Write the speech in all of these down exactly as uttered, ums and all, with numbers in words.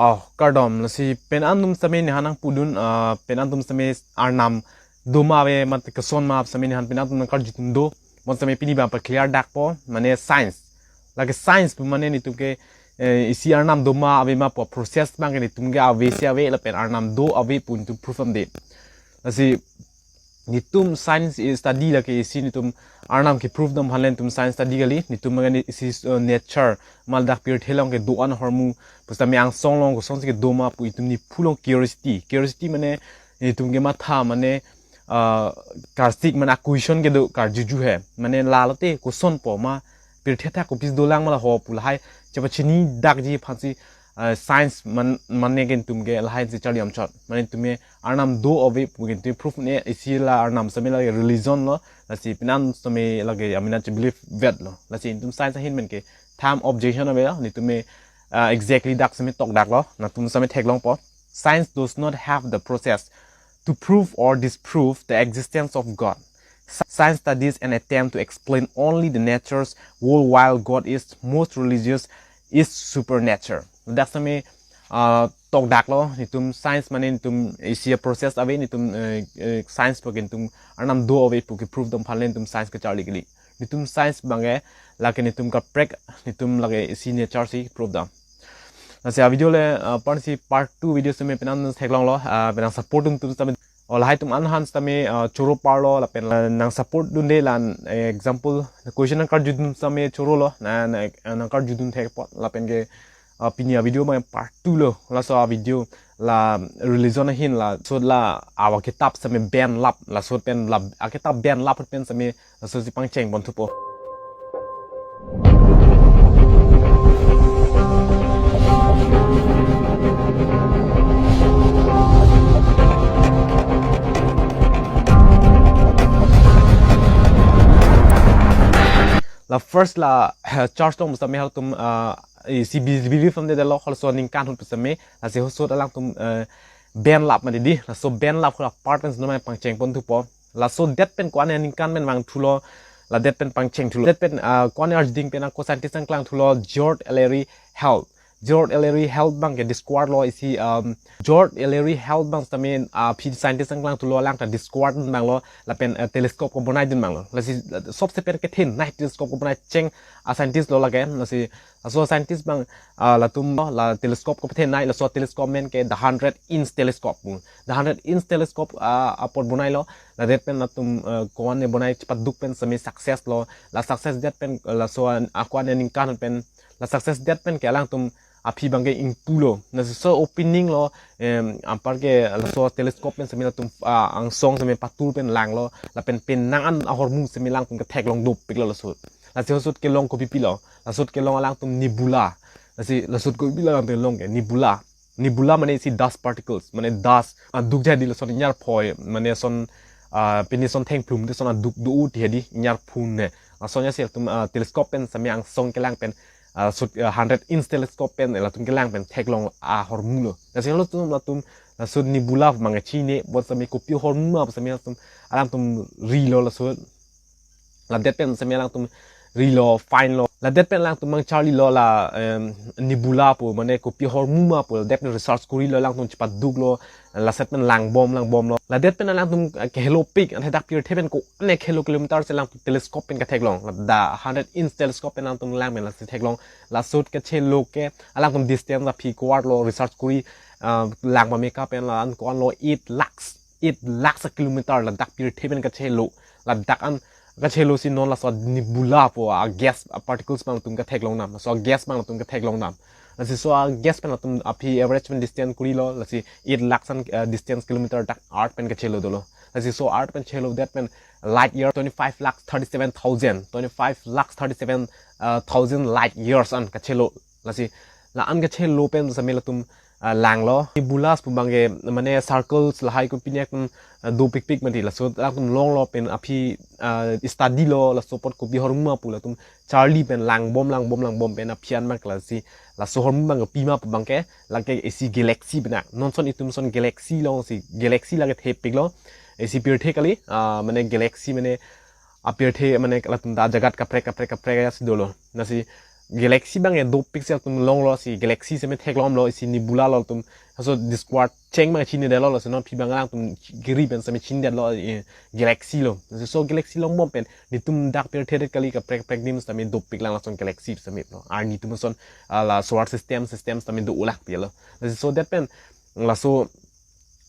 Oh, kardom, lasi pen antum sitame nehan nangpudun, ah, pen antum sitame Arnam do ma ave mate koson ma sitame nehan pen antum nangkarjudun do. Bon sitame pini bang pa clear dakpo, mane science. Lake science pu mane netum ke, eh, isi Arnam do ma ave ma pu process abang ke netum ke ave si ave lapen Arnam do ave pu netum proof damde. Lasi netum science study lake isi netum Arnam ke proof dam aphan le netum science study kali, netum ke isi, eh, nature ma ladak pirthe along kedo-an ahormu, pu sitame angsong along kosonsi kedo ma pu netum nephu along curiosity. Curiosity mane netum kematha mane, ah, karsik mane a-question kedo karjuju he. Mane lalote kosonpo ma pirthe athak kopisi dolang ma la ho pu lahai chepachini dakji aphansi, ah, science man, mane ke netum ke lahai si charli damchot. Mane netum ke Arnam do ave pu ke netum proof ne isi la Arnam sitame lake religion lo, lasi pen antum sitame lake amena che believe vet lo. Lasi netum science ahin pen ke tham objection ave lo, netum ke, ah, exactly dak sitame tok daklo, nangtum sitame theklongpo. Science does not have the process to prove or disprove the existence of God. Sci- Science studies and attempt to explain only the nature's world, while God is most religious is supernatural. Dak sitame, ah, tok daklo, netum science mane netum isi a-process ave, netum, eh, eh, science pu ke netum Arnam do ave pu ke proof dam aphan le netum science kacharli kali. Netum science abang ke lake netum kaprek, netum lake isi nature si proof dam. Lasi a-video le, ah, aphansi part two video sitame pen an theklonglo, ah, pen nang support dun atum sitame, o lahai atum an han sitame, ah, choro parlo lapen, ah, nang support dunde la, eh, example question nangkarjudun sitame chorolo, na, na, nangkarjudun thekpo lapen ke, ah, pini a-video ma part two lo, laso a-video la religion ahin laso la awa kitab sitame ban lap, laso pen la akitab ban lap pen sitame lasosi pangcheng pon thupo. La first la, eh, church along sitame halatum, ah, isi bi-, believe damde detlo, halaso aningkan ahut sitame, lasi halaso alangtum, eh, ban lap mati di, laso ban lap ahut apartments no ma pangcheng pon thupo. Laso det pen ko-an aningkan pen vangthulo, la det pen pangcheng thulo. Det pen, ah, ko-an arjuding pen ako scientist nangklang thulo, George Ellery Hale. George Ellery Hale abang ke discover lo isi, um, George Ellery Hale abang sitame, ah, aphi scientist nangklang thulo, alang ta discover dun abang lo, lapen, eh, telescope kebonai dun abang lo. Lasi, eh, sobse pen kethenei telescope kebonai cheng a-scientist lo lake, lasi, laso scientist abang, ah, latum lo, la telescope kepathenei, laso telescope amen ke the hundred inch telescope. The hundred inch telescope, ah, apot bonailo, la det pen latum, eh, ko-an ne bonai chepaduk pen sitame success lo, la success det pen, eh, laso an, ako-an aningkan pen, la success det pen ke alangtum aphi abang ke ingpulo. Lasi laso opening lo, em, anpar ke laso telescope pen sitame latum, ah, angsong sitame patur pen langlo, lapen penang an ahormu sitame alangtum ketheklong dopiklo laso. Lasi laso kelong kopipilo, laso kelong alangtum nebula. Lasi laso kopipilo alangtum kelong ke nebula. Nebula mane isi dust particles, mane dust, ah, duk jadi lason inyar phoi, mane son, ah, pini son thengplum te son aduk do-o ti hedi inyar phun ne. Lason ya si latum, ah, telescope pen sitame angsong kelang pen, ah, sut, ah, hundred inch telescope pen, eh, latum kelang pen theklong ahormu lo. Lasi latum, latum, laso nebula abang ke chine, bon sitame kopi ahormu ma sitame latum, alangtum rilo laso. La det pen sitame alangtum rilo, find lo. La det pen alangtum nangcharlilo la, em, nebula pu, mane kopi ahormu ma pu, la det pen research korilo, alangtum chepaduklo, la set pen langbom, langbomlo. La det pen alangtum, eh, kehelo pik, ante dak pirthe pen ko-an ne kehelo kilometer si alangtum telescope pen ketheklong. La the hundred inch telescope pen alangtum lang pen lasi theklong. Laso kachelo ke, alangtum distance aphi ko-arlo research kori, ah, lang pameka pen la an ko-anlo eight lakhs. Eight lakhs a-kilometer ladak pirthe pen kachelo. Ladak an kachelo si non laso nebula pu a-gas, a-particles abang latum ketheklong dam. Laso a-gas abang latum ketheklong dam. Lasi laso a-gas pen latum aphi average pen distance korilo, lasi eight lakhs an, eh, distance kilometer dak earth pen kachelo dolo. Lasi laso earth pen chelo det pen light year twenty-five lakh thirty-seven thousand, twenty-five lakh thirty-seven, uh, thousand light years an kachelo. Lasi la an kachelo pen sitame latum, ah, langlo. Nebulas pu abang ke, mane circles lahai ko pini ak, mm, ah, dopikpik mati. Laso latum longlo pen aphi, ah, study lo, laso apot kopi ahormu ma pu latum charli pen langbom, langbom, langbom pen aphi an abang ke lasi. Laso ahormu abang ke pima pu abang ke, lake isi galaxy pen a. Non son itum son galaxy along si, galaxy lake thepiklo. Isi pirthe kali, ah, mane galaxy mane apirthe mane latum ta jagat kaprek kaprek kaprek asi dolo. Lasi galaxy abang e dopik si atum longlo, si galaxy seme theklonglo, isi nebula lo atum. Laso Discovery cheng abang chinidetlo, laso non aphi abang alangtum kiri pen seme chinidetlo, eh, galaxy lo. Laso galaxy longbom pen netum dak pirthe det kali, kaprek kaprek adim seme dopik lang lason galaxy seme lo. Arni atum ason, ah, la solar system, system seme do-olang pilo. Laso det pen laso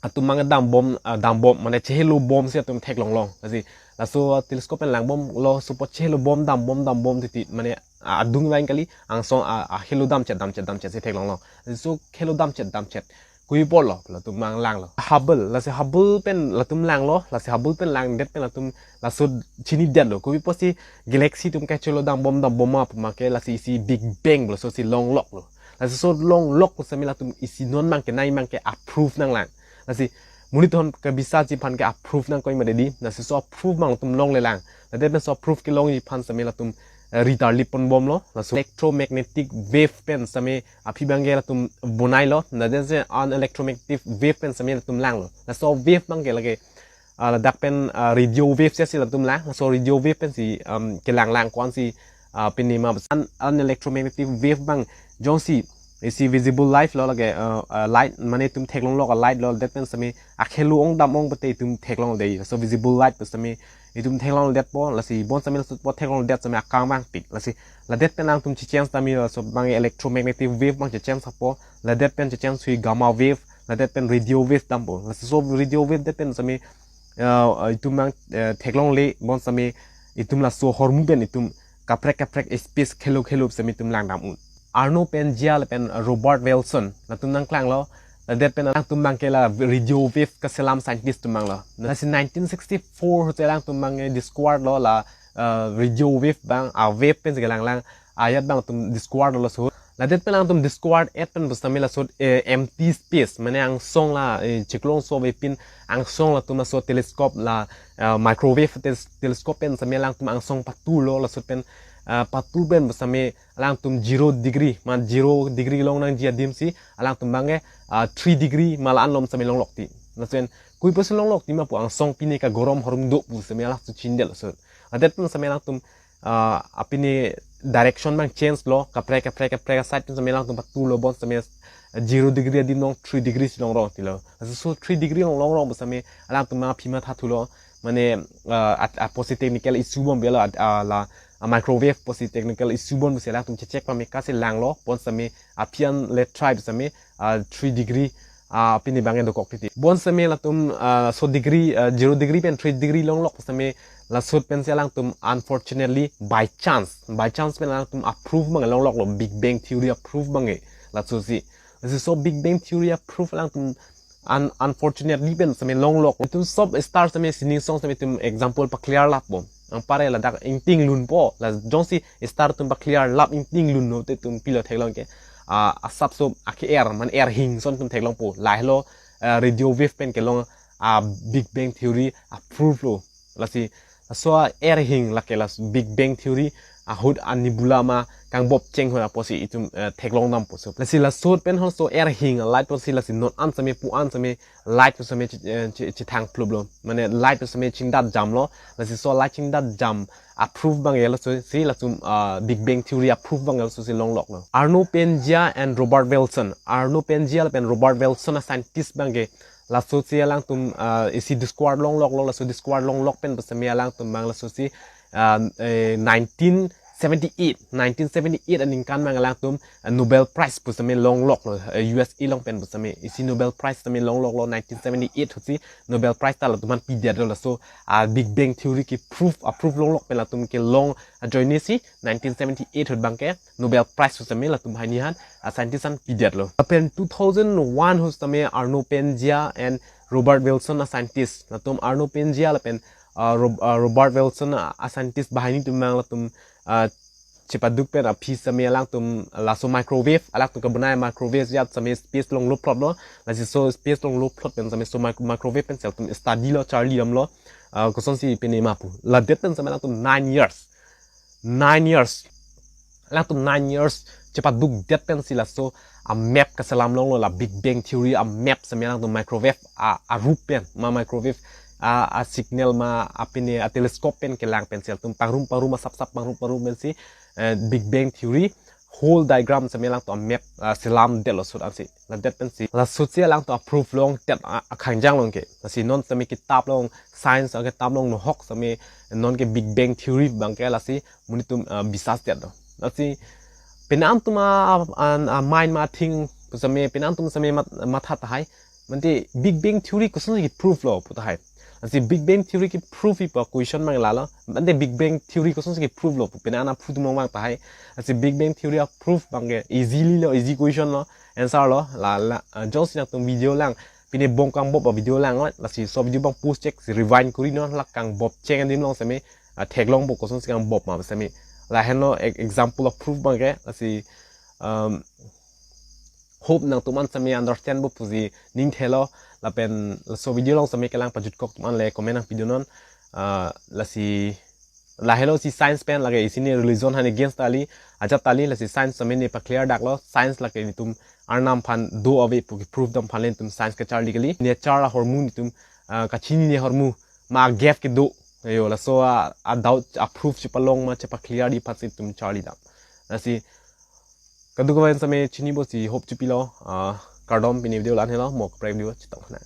atum abang dambom, ah, dambom, mane chehelo bom si atum theklonglong. Lasi laso telescope pen langbomlo, laso apot chehelo bom dambom, dambom titi, mane, ah, adung vang kali, angsong, ah, ah, helo damchet, damchet, damchet si theklonglong. Laso helo damchet, damchet. Kopi apotlo, latum abang langlo. Hubble, lasi Hubble pen latum langlo, lasi Hubble pen langdet pen latum laso chinidetlo. Kopi apotsi galaxy atum kachelo dambom, dambom ma pu ma ke, lasi isi Big Bang lo, laso si longloklo. Laso so longlok seme latum isi non abang ke, nai abang ke approve nanglang. Lasi monit atum kebisarji aphan ke approve nangkok ma dei. Lasi so approve abang latum longlelang. Ladet pen so approve kelongji aphan seme latum, eh, ritarlip ponbomlo. Laso electromagnetic wave pen seme aphi abang ke latum bonailo. Ladet si an electromagnetic wave pen seme latum langlo. Laso wave abang ke lake, ah, ladak pen, ah, radio wave si latum lang. Laso radio wave pensi, um, kelanglang ko-ansi, ah, pini ma an, an electromagnetic wave abang jongsi isi visible light lo lake, ah, ah, light, mane itum theklonglok a-light lo, det pen seme akhelo ong dam ong pute itum theklong dei. Laso visible light pen seme itum theklongledetpo, lasi bonseme laso apot theklongledet seme akam vangpik. Lasi ladet pen alangtum checheng damji, laso abang electromagnetic wave abang checheng dampo, ladet pen checheng si gamma wave, ladet pen radio wave dampo. Lasi so radio wave det pen seme, eh, itum abang, eh, theklongle, bonseme itum laso ahormu pen itum kaprek kaprek space khelo khelo seme itum langdam un. Arno Penzias lapen Robert Wilson, latum nangklanglo, ladet pen alangtum abang ke la radio wave kaselam scientist atum abanglo. Lasi nineteen sixty-four ahut alangtum abang, eh, discovered lo la, eh, radio wave abang, a-wave pen si kelanglang ajat abang atum discovered lo laso. Ladet pen alangtum discovered et pen pusitame laso, eh, empty space, mane angsong la, eh, chiklong so avepin angsong latum laso telescope la, eh, microwave tes-, telescope pen seme alangtum angsong paturlo, laso pen, eh, patur pen pusitame alangtum zero degree, ma zero degree longnangji adim si alangtum abang ke, ah, three degree ma la-an alom seme longlok ti. Laso pen kopi apotsi longlok ti ma pu angsong pine kagorom ahormu do pu seme alangtum chinidetlo laso. Ladet pen seme alangtum, ah, apine direction abang change lo, kaprek kaprek kaprek a-side pen seme alangtum paturlo, bonseme zero degree adim along three degree si longrong tilo. Laso so three degree along longrong pusitame alangtum aphi mathathulo, mane, ah, at, apotsi technical issue bom belo at, ah, la, ah, microwave apotsi technical issue bom pusi alangtum checheck pame kasi langlo, bonseme aphi an le try pusitame, ah, three degree, ah, pine abang ke dokok titi. Bonseme latum, ah, so degree, ah, zero degree pen three degree longlok pusitame laso pensi alangtum unfortunately by chance, by chance pen alangtum a-proof abang longloklo, Big Bang theory a-proof abang ke laso si. Lasi so Big Bang theory a-proof alangtum un-, unfortunately pen seme longlok. Itum sob star seme sining song seme itum example pa-clear lappo. Anpar ladak ingting lunpo. La jongsi star atum pa-clear lap ingting lunlo te itum pilo theklong ke, ah, asap so ake-er, mane er hing ason itum theklongpo. Lahelo, ah, radio wave pen kelong, ah, Big Bang theory a-proof lo. Lasi laso er hing lake la Big Bang theory ahut a-nebula ma kangbop cheng ahut apotsi itum, eh, theklong dampo so. Lasi laso pen hon so er hing a-light apotsi lasi non an seme pu an seme light pu seme chi-, eh, chi-, chithang pluplo. Mane light pu seme chingdat jamlo. Lasi so light chingdat jam a-proof abang ke laso si latum, ah, Big Bang theory a-proof abang ke laso si longloklo. Arno Penzias and Robert Wilson. Arno Penzias lapen Robert Wilson a-scientist abang ke laso si alangtum, ah, isi discover longloklo, laso discover longlok pen pusitame alangtum abang laso si, ah, eh, nineteen seventy-eight, nineteen seventy-eight aningkan abang alangtum, ah, Nobel Prize pusitame longloklo, eh, U S A along pen pusitame isi Nobel Prize tame longloklo, nineteen seventy-eight ahut si Nobel Prize ta latum aphan pidetlo, laso, ah, Big Bang theory ke proof, a-proof longlok pen latum kelong ajoine si nineteen seventy-eight ahut abang ke Nobel Prize pusitame latum banghini aphan, ah, scientist aphan pidetlo. Lapen two thousand one ahut tame Arno Penzias and Robert Wilson a-scientist. Latum Arno Penzias lapen, ah, Rob-, ah, Robert Wilson a, a-scientist banghini atum abang latum, ah, chepaduk pen aphi seme alangtum laso microwave, alangtum kebonai microwave ajat seme space along loplotlo. Lasi so space along loplot pen seme so micro-, microwave pensi latum study lo, charli damlo. Ah, kosonsi pine ma pu. Ladet pen seme alangtum nine years. Nine years. Alangtum nine years chepadukdet pensi laso a-map kaselam longlo, la Big Bang theory a-map seme alangtum microwave a, a-rup pen, ma microwave a, a-signal ma apine a-telescope pen kelang pensi latum pangrum pangrum asap sap pangrum pangrum pensi, eh, Big Bang theory whole diagram sitame alangtum a map, ah, selam detlo sut ansi. Ladet pensi lasutsi alangtum a proof longdet, ah, akhang jang long ke. Lasi non sitame kitab along, science akitab along nohok sitame non ke Big Bang Theory abang ke lasi monit atum, ah, bisas detlo. Lasi penang atum a, a, a mind ma thing sitame penang atum sitame mat, matha tahai. Mante Big Bang Theory kosonsi ki proof lo pu tahai. Lasi Big Bang Theory ki proof ipo question abang lalo. Mante Big Bang Theory kosonsi ki proof lo pu penang aphu atum abang tahai. Lasi Big Bang Theory a proof abang ke easily lo, easy question lo, answer lo. La, la, ah, jongsi nangtum video lang, pine bong kangbop a video lang, lasi laso video abang post chek si rewind kuri non, la kangbop cheng adim along sitame, ah, theklongpo kosonsi kangbop ma sitame. Lahenlo e-, example of proof abang ke, lasi, um, hope nangtum an sitame understand po pusi ning thelo, lapen laso video along sitame kelang pajutkok atum an le comment nangpidun non, ah, lasi lahelo si science pen lake isi ne religion aphan against ta kali, ajat ta kali, lasi science sitame ne pa clear daklo, science lake netum Arnam aphan do ave pu ki proof dam aphan le netum science kacharli kali. Nature ahormu netum, ah, kachinine ahormu ma gap kedo. Ayo, laso a, a doubt a proof chepalong ma chepa clear di aphansi netum charli dam. Lasi kadokave an sitame chinipo si hope chipilo, ah, kardom, pini video la-an helo, mo kaprek video chetong hana.